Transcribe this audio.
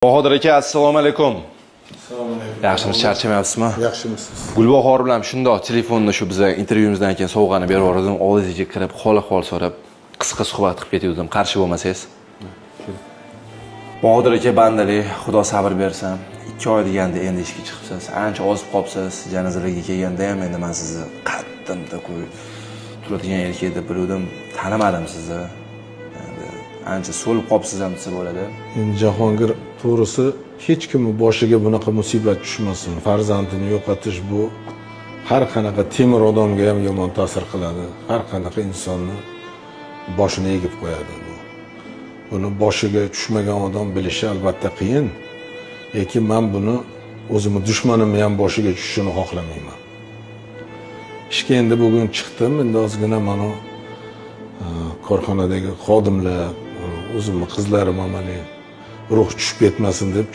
Bahodir aka, assalomu alaykum. Assalomu alaykum. Yaxshimisiz, charchamayapsizmi? Yaxshimisiz? Gulbahor bilan shundoq telefonda shu biza intervyumizdan keyin sovg'ani berib yubordim. Oldingizga kirib, hol ahvol so'rab, qisqa suhbat qilib ketgandim. Qarshi bo'lmasangiz. Bahodir aka bandalik, Xudo sabr bersin. 2 oy deganda endi ishga chiqibsiz. Ancha ozib qolibsiz. Janazalarga kelganda ham endi men sizni qattim такой turadigan erkak deb biluvdim. Tanimadim sizni. Endi ancha so'lib qolibsiz ham desa bo'ladi. Endi Jahongir, to'g'risi, hech kimni boshiga bunaqa musibat tushmasin. Farzandini yo'qotish bu har qanaqa temir odamga ham yomon ta'sir qiladi. Har qanaqa insonni boshini egib qo'yadi bu. Buni boshiga tushmagan odam bilishi albatta qiyin. Lekin men buni o'zimni dushmanimni ham boshiga tushishini xohlamayman. Ishga endi bugun chiqdim, endi ozgina mana korxonadagi xodimlar, o'zimni qizlarim ham haligi ruh tushib ketmasin deb.